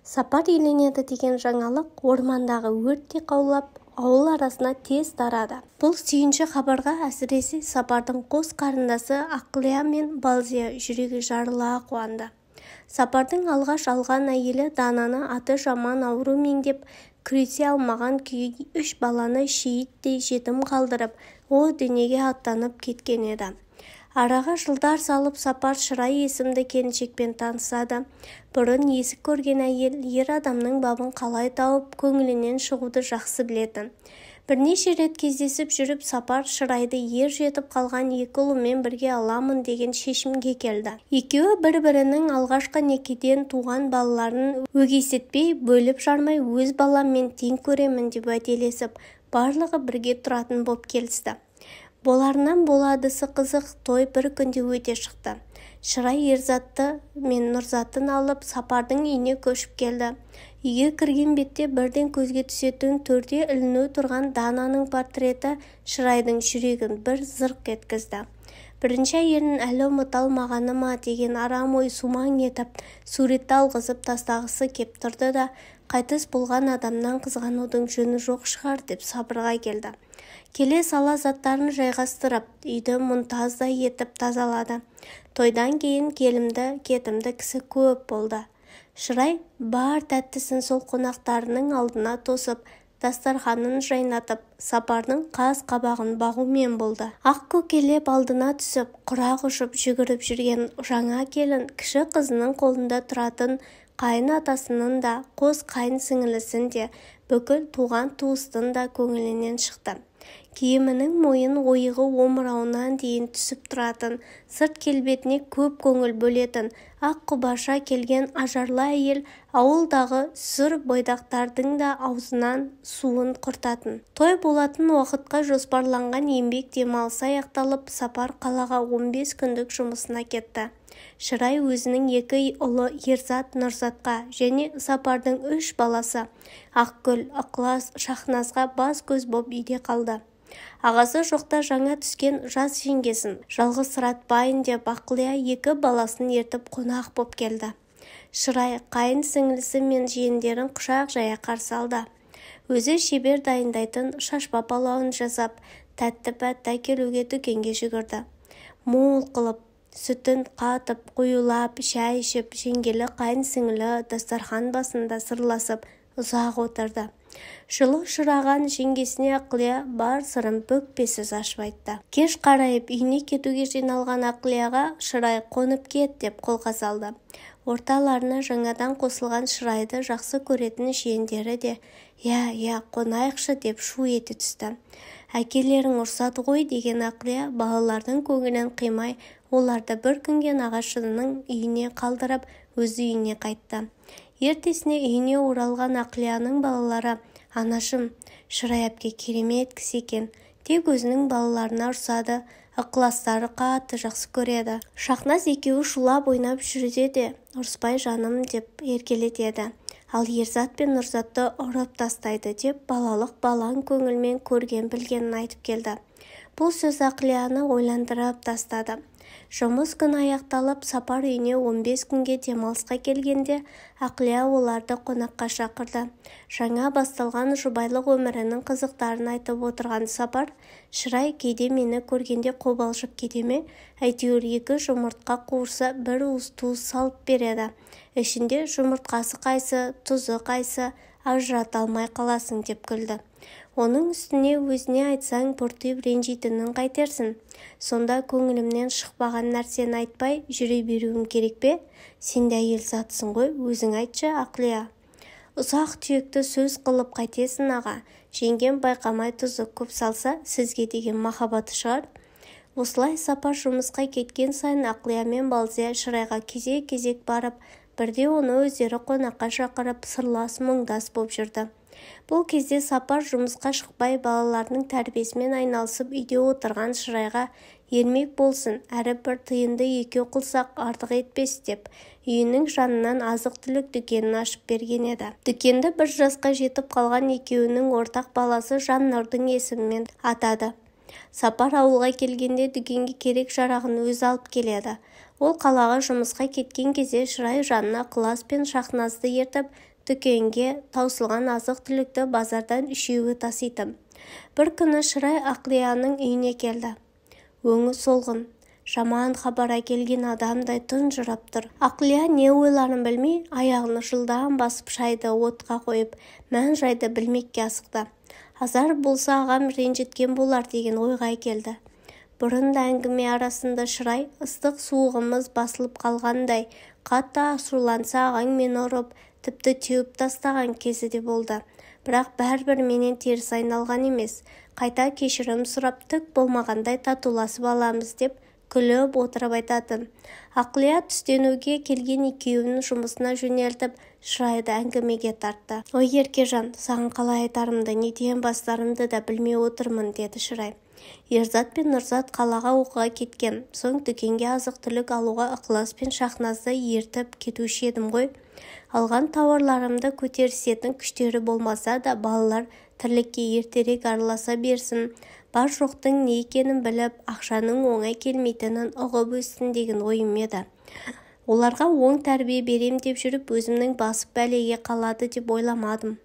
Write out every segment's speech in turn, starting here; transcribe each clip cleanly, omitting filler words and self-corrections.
Сапар үйленеді деген жаңалық ормандағы өрттей қаулап, ауыл арасына тез тарады. Бұл сүйінші хабарға әсіресе Сапардың қос қарындасы Ақылия мен Балзия жүрегі жарыла қуанды. Сапардың алғаш алған әйелі Дананы аты жаман ауру меңдеп, күресе алмаған күйі үш баланы шейіттей жетім қалдырып, о дүниеге аттанып кеткен еді. Араға жылдар салып Сапар Шырай есімді келіншекпен танысады. Бұрын есік көрген әйел ер адамның бабын қалай тауып, көңілінен шығуды жақсы білетін. Бірнеше рет кездесіп жүріп Сапар Шырайды ер жетіп қалған екі ұлымен бірге аламын деген шешімге келді. Екеуі бір-бірінің алғашқы некеден туған балаларын өгейсітпей, бөліп жармай өз баламмен тең көремін деп уәделесіп, барлығы бірге тұратын боп келісті. Боларынан боладысы қызық той бір күнде өте шықты. Шырай Ерзатты мен Нұрзатын алып Сапардың үйіне көшіп келді. Үйге кірген бетте бірден көзге түсетін төрде іліну тұрған Дананың портреті Шырайдың жүрегін бір зырқ еткізді. Бірінші әйелін әлі ұмыта алмағаны ма деген арам ой сумаң етіп, суретті алғызып тастағысы кеп тұрды да, қайтыс болған адамнан қызғанудың жөні жоқ шығар деп сабырға келді. Келе сала заттарын жайғастырып, үйді мұнтаздай етіп тазалады. Тойдан кейін келімді-кетімді кісі көп болды. Шырай бар тәттісін сол қонақтарының алдына тосып, дастарханын жайнатып, Сапардың қас қабағын бағумен болды. Ақ көкелеп алдына түсіп, құрақ ұшып жүгіріп жүрген жаңа келін кіші қызының қолында тұратын қайын атасының да, қос қайын сіңілісін де, бүкіл туған туыстың да көңілінен шықты. Киімінің мойын ойығы омырауынан дейін түсіп тұратын, сырт келбетіне көп көңіл бөлетін, ақ құбаша келген ажарлы әйел ауылдағы сұр бойдақтардың да аузынан суын құртатын. Той болатын уақытқа жоспарланған еңбек демалысы аяқталып, Сапар қалаға 15 күндік жұмысына кетті. Шырай өзінің екі ұлы Ерзат, Нұрзатқа және Сапардың үш баласы Ақгүл, Ықылас, Шахназға бас-көз боп үйде қалды. Ағасы жоқта жаңа түскен жас жеңгесін жалғызсыратпайын деп Ақылия екі баласын ертіп қонақ боп келді. Шырай қайын сіңлісі мен жиендерін құшақ жая қарсы алды. Өзі шебер дайындайтын шашпа палауын жасап, тәтті-пәтті әкелуге дүкенге жүгірді. Мол қылып, сүтін қатып, қоюлап, шай ішіп, жеңгелі қайын сіңлі дастархан басында сырласып ұзақ отырды. Жылы ұшыраған жеңгесіне Ақылия бар сырын бүкпесіз ашып айтты. Кеш қарайып үйіне кетуге жиналған Ақылияға Шырай қонып кет деп қолқа салды. Орталарына жаңадан қосылған Шырайды жақсы көретін жиендері де «Я, я, қонайықшы» деп шу ете түсті. Әкелерің ұрсады ғой деген Ақылия балалардың көңілін қимай, оларды бір күнге нағашысының үйіне қалдырып, өзі үйіне қайтты. Ертесіне үйіне оралған Ақылияның балалары «Анашым, Шырай әпке керемет кісі екен, тек өзінің балаларына ұрсады, ықыластары қатты жақсы көреді. Шахназ екеуі шулап ойнап жүрсе де, ұрыспай жаным деп еркелетеді. Ал Ерзат пен Нұрзатты ұрып тастайды деп балалық балаң көңілмен көрген білгенін айтып келді. Бұл сөз Ақылияны ойландырып тастады. Жұмыс күні аяқталып, Сапар үйіне 15 күнге демалысқа келгенде Ақылия оларды қонаққа шақырды. Жаңа басталған жұбайлық өмірінің қызықтарын айтып отырған Сапар, «Шырай кейде мені көргенде қобалжып кете ме, әйтеуір екі жұмыртқа қуырса бір уыс тұз салып береді. Ішінде жұмыртқасы қайсы, тұзы қайсы, ажырата алмай қаласың» деп күлді. Оның үстіне өзіне айтсаң бұртиып ренжитінін қайтерсің. Сонда көңілімнен шықпаған нәрсені айтпай жүре беруім керек пе? Сен де әйел затсың ғой, өзің айтшы, Ақылия. Ұсақ түйекті сөз қылып қайтесің аға, жеңгем байқамай тұзы көп салса, сізге деген махаббаты шығар. Осылай Сапар жұмысқа кеткен сайын Ақылия мен Балзия Шырайға кезек-кезек барып, бірде оны өздері қонаққа шақырып, сырлас мұңдас боп жүрді. Бұл кезде Сапар жұмысқа шықпай балаларының тәрбиесімен айналысып үйде отырған Шырайға ермек болсын, әрі бір тиынды екеу қылсақ артық етпес деп үйінің жанынан азық-түлік дүкенін ашып берген еді. Дүкенді бір жасқа жетіп қалған екеуінің ортақ баласы Жаннұрдың есімімен атады. Сапар ауылға келгенде дүкенге керек жарағын өзі алып келеді. Ол қалаға жұмысқа кеткен кезде Шырай жанына Ықылас пен Шахназды ертіп Дүкенге таусылған азық-түлікті базардан үшеуі таситын. Бір күні Шырай Ақлияның үйіне келді. Өңі солғын, жаман хабар әкелген адамдай тұнжырап тұр. Ақлия не ойларын білмей, аяғын жылдам басып шайды отқа қойып, мән-жайды білмекке асықты. Азар болса ағам ренжіткен болар деген ойға келді. Бұрын да әңгіме арасында Шырай ыстық суығымыз басылып қалғандай, қатты ашуланса ағаң мені ұрып, тіпті теуіп тастаған кезі де болды. Бірақ бәрібір менен теріс айналған емес. Қайта кешірім сұрап, түк болмағандай татуласып аламыз деп күліп отырып айтатын. Ақлия түстенуге келген екеуін жұмысына жөнелтіп, Шырайды әңгімеге тартты. «Ой, Еркежан, саған қалай айтарымды, неден бастарымды да білмей отырмын», деді Шырай. Ерзат пен Нұрзат қалаға оқуға кеткен соң дүкенге азық-түлік алуға Ықылас пен Шахназды ертіп кетуші едім ғой. Алған тауарларымды көтерісетін күштері болмаса да балалар тірлікке ертерек араласа берсін, бар жоқтың не екенін біліп, ақшаның оңай келмейтінін ұғып өссін деген ойым еді. Оларға оң тәрбие берем деп жүріп, өзімнің басып бәлеге қалады деп ойламадым.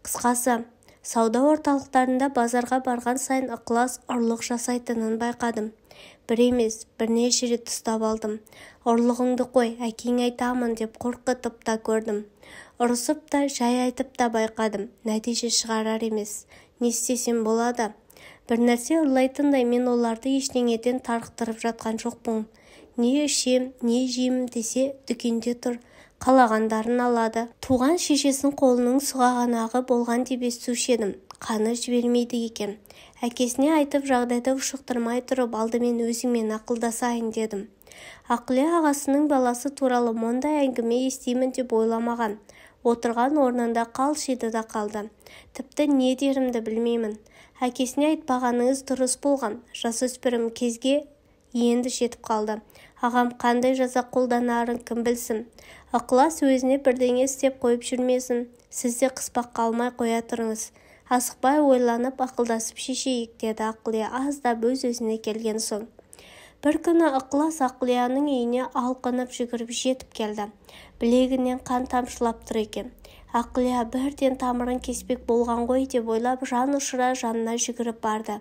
Қысқасы, сауда орталықтарында базарға барған сайын Ықылас ұрлық жасайтынын байқадым. Бір емес, бірнеше рет ұстап алдым. Ұрлығыңды қой, әкеңе айтамын деп қорқытып та көрдім. Ұрысып та, жай айтып та байқадым. Нәтиже шығарар емес. Не істесем болады? Бір нәрсе ұрлайтындай мен оларды ештеңеден тарықтырып жатқан жоқпын. Не ішем, не жеймін десе, дүкенде тұр. Қалағандарын алады. Туған шешесінің қолының сұғанағы болған деп естуші едім. Қаны жібермейді екен. Әкесіне айтып жағдайды ушықтырмай тұрып, алдымен өзіңмен ақылдасайын дедім. Ақлия ағасының баласы туралы мұндай әңгіме естимін деп ойламаған. Отырған орнында қалшиды да қалды. Тіпті не дерімді білмеймін. Әкесіне айтпағаныңыз дұрыс болған. Жасөспірім кезге енді жетіп қалды. Ағам қандай жаза қолданарын кім білсін. Ықылас өзіне бірдеңе істеп қойып жүрмесін. Сіз де қыспаққа алмай қоя тұрыңыз. Асықпай ойланып, ақылдасып шешейік, деді Ақлия аздап өз-өзіне келген соң. Бір күні Ықылас Ақлияның үйіне алқынып жүгіріп жетіп келді. Білегінен қан тамшылап тұр екен. Ақлия бірден тамырын кеспек болған ғой деп ойлап, жан ұшыра жанына жүгіріп барды.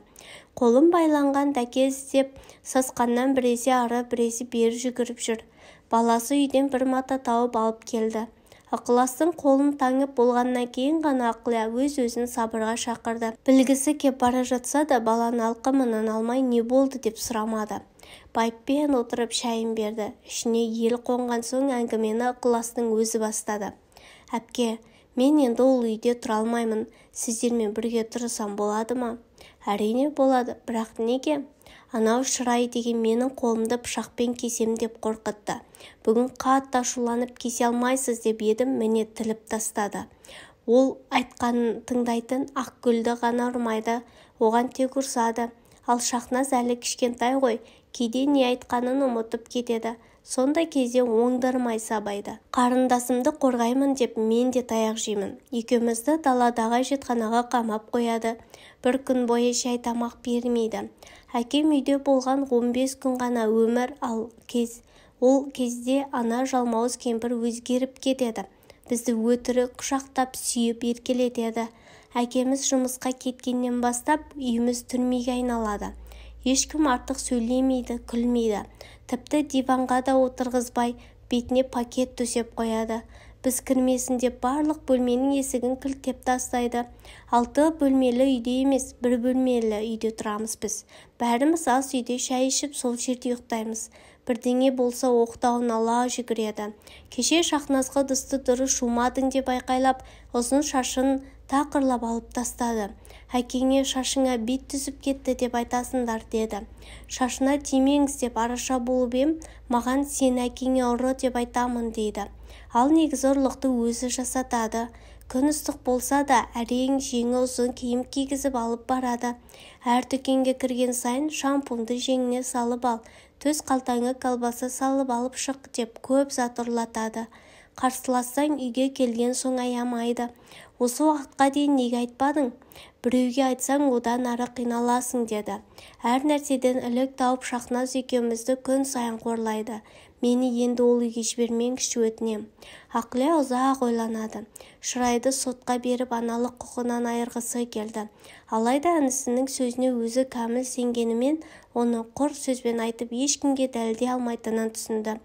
Қолым байланған дәке іздеп, сасқаннан біресе ары, біресе бері жүгіріп жүр. Баласы үйден бір мата тауып алып келді. Ықыластың қолын таңып болғаннан кейін ғана Ақлия өз-өзін сабырға шақырды. Білгісі кеп бара жатса да баланы алқымынан алмай не болды деп сұрамады. Байыппен отырып шайын берді. Ішіне ел қонған соң әңгімені Ықыластың өзі бастады. Әпке, мен енді ол үйде тұра алмаймын. Сіздермен бірге тұрсам болады ма? Әрине болады, бірақ неге? Анау Шырай деген менің қолымды пышақпен кесем деп қорқытты. Бүгін қатты ашуланып кесе алмайсыз деп едім, міне тіліп тастады. Ол айтқанын тыңдайтын Ақгүлді ғана ұрмайды, оған тек ұрсады. Ал Шахназ әлі кішкентай ғой, кейде не айтқанын ұмытып кетеді. Сондай кезде оңдырмай сабайды. Қарындасымды қорғаймын деп мен де таяқ жеймін. Екеумізді даладағы әжетханаға қамап қояды. Бір күн бойы шай тамақ бермейді. Әкем үйде болған 15 күн ғана өмір, ал ол кезде ана жалмауыз кемпір өзгеріп кетеді. Бізді өтірік құшақтап сүйіп еркелетеді. Әкеміз жұмысқа кеткеннен бастап үйіміз түрмеге айналады. Ешкім артық сөйлемейді, күлмейді. Тіпті диванға да отырғызбай, бетіне пакет төсеп қояды. Біз кірмесін деп барлық бөлменің есігін кілттеп тастайды. 6 бөлмелі үйде емес, 1 бөлмелі үйде тұрамыз біз. Бәріміз ас үйде шай ішіп, сол жерде ұйықтаймыз. Бірдеңе болса оқтауын ала жүгіреді. Кеше Шахназға ыдысты дұрыс жумадың деп айқайлап, ұзын шашын тақырлап алып тастады. Әкеңе шашыңа бет түсіп кетті деп айтасыңдар деді. Шашына тимеңіз деп араша болып ем, маған сен әкеңе ұры деп айтамын дейді. Ал негізі ұрлықты өзі жасатады. Күн ыстық болса да әрең жеңі ұзын киім кигізіп алып барады. Әр дүкенге кірген сайын шампунды жеңіне салып ал, төс қалтаңа колбаса салып алып шық деп көп зат ұрлатады. Қарсылассаң үйге келген соң аямайды. Осы уақытқа дейін неге айтпадың? Біреуге айтсаң одан ары қиналасың деді. Әр нәрседен ілік тауып Шахназ екеумізді күн сайын қорлайды. Мені енді ол үйге жібермеңізші, өтінем. Ақылия ұзақ ойланады. Шырайды сотқа беріп, аналық құқынан айырғысы келді. Алайда інісінің сөзіне өзі кәміл сенгенімен, оны құр сөзбен айтып ешкімге дәлелдей алмайтынын түсінді.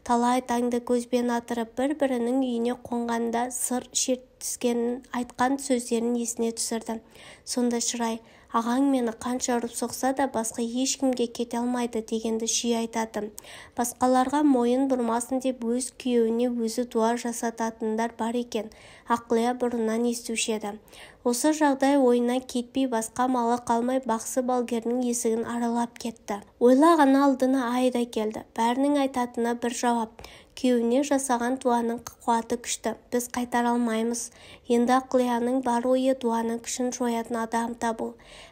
Талай таңды көзбен атырып, бір-бірінің үйіне қонғанда сыр шертіскенін, айтқан сөздерін есіне түсірді. Сонда Шырай, ағаң мені қанша ұрып соқса да, басқа ешкімге кете алмайды дегенді жиі айтатын. Басқаларға мойын бұрмасын деп өз күйеуіне өзі дуа жасататындар бар екен. Ақылия бұрыннан естуші еді. Осы жағдай ойынан кетпей, басқа малы қалмай бақсы балгердің есігін аралап кетті. Ойлағаны алдына айда келді. Бәрінің айтатыны бір жауап. Күйеуіне жасаған дуаның қуаты күшті, біз қайтара алмаймыз. Енді Ақылияның бар ойы дуаның күшін жоятын адам табу.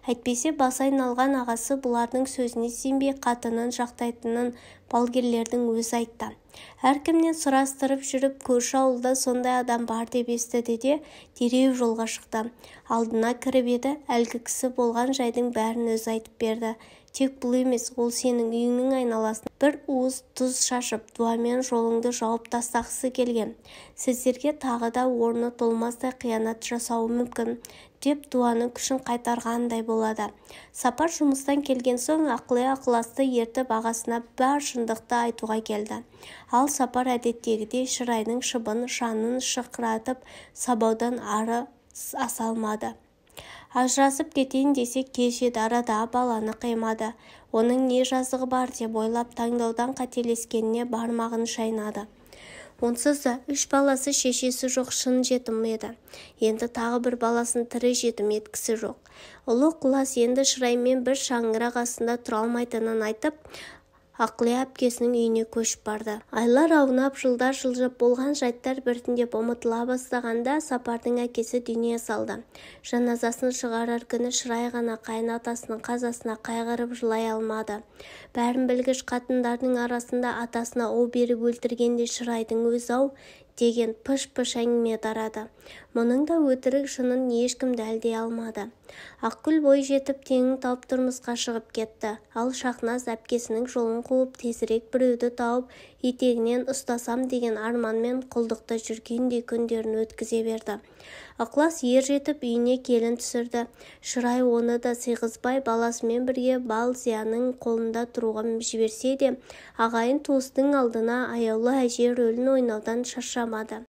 Әйтпесе басы айналған ағасы бұлардың сөзіне сенбей қатынын жақтайтынын балгерлердің өзі айтты. Әркімнен сұрастырып жүріп, көрші ауылда сондай адам бар деп естіді де, дереу жолға шықты. Алдына кіріп еді, әлгі кісі болған жайдың бәрін өзі айтып берді. Тек бұл емес, ол сенің үйіңнің айналасына бір уыс тұз шашып, дуамен жолыңды жауып тастағысы келген. Сіздерге тағы да орны толмастай қиянат жасауы мүмкін, деп дуаның күшін қайтарғандай болады. Сапар жұмыстан келген соң Ақылия Ықыласты ертіп ағасына бар шындықты айтуға келді. Ал Сапар әдеттегідей Шырайдың шыбын жанын шырқыратып сабаудан ары аса алмады. Ажырасып кетейін десе кеш еді, арада баланы қимады. Оның не жазығы бар деп ойлап таңдаудан қателескеніне бармағын шайнады. Онсыз да 3 баласы шешесі жоқ шын жетім еді. Енді тағы бір баласын тірі жетім еткісі жоқ. Ұлы Ықылас енді Шыраймен бір шаңырақ астында тұра алмайтынын айтып, Ақылия әпкесінің үйіне көшіп барды. Айлар аунап, жылдар жылжып, болған жайттар біртіндеп ұмытыла бастағанда Сапардың әкесі дүние салды. Жаназасын шығарар күні Шырай ғана қайын атасының қазасына қайғырып жылай алмады. Бәрін білгіш қатындардың арасында атасына у беріп өлтіргенде Шырайдың өзі ау деген пыш-пыш әңгіме тарады. Мұның да өтірік шынын ешкім дәлелдей алмады. Ақгүл бой жетіп, теңін тауып тұрмысқа шығып кетті. Ал Шахназ әпкесінің жолын қуып, тезірек біреуді тауып, етегінен ұстасам деген арманмен құлдықта жүргендей күндерін өткізе берді. Ықылас ер жетіп, үйіне келін түсірді. Шырай оны да сыйғызбай, баласымен бірге Балзияның қолында тұруға жіберсе де, ағайын туыстың алдына аяулы әже рөлін ойнаудан шаршамады.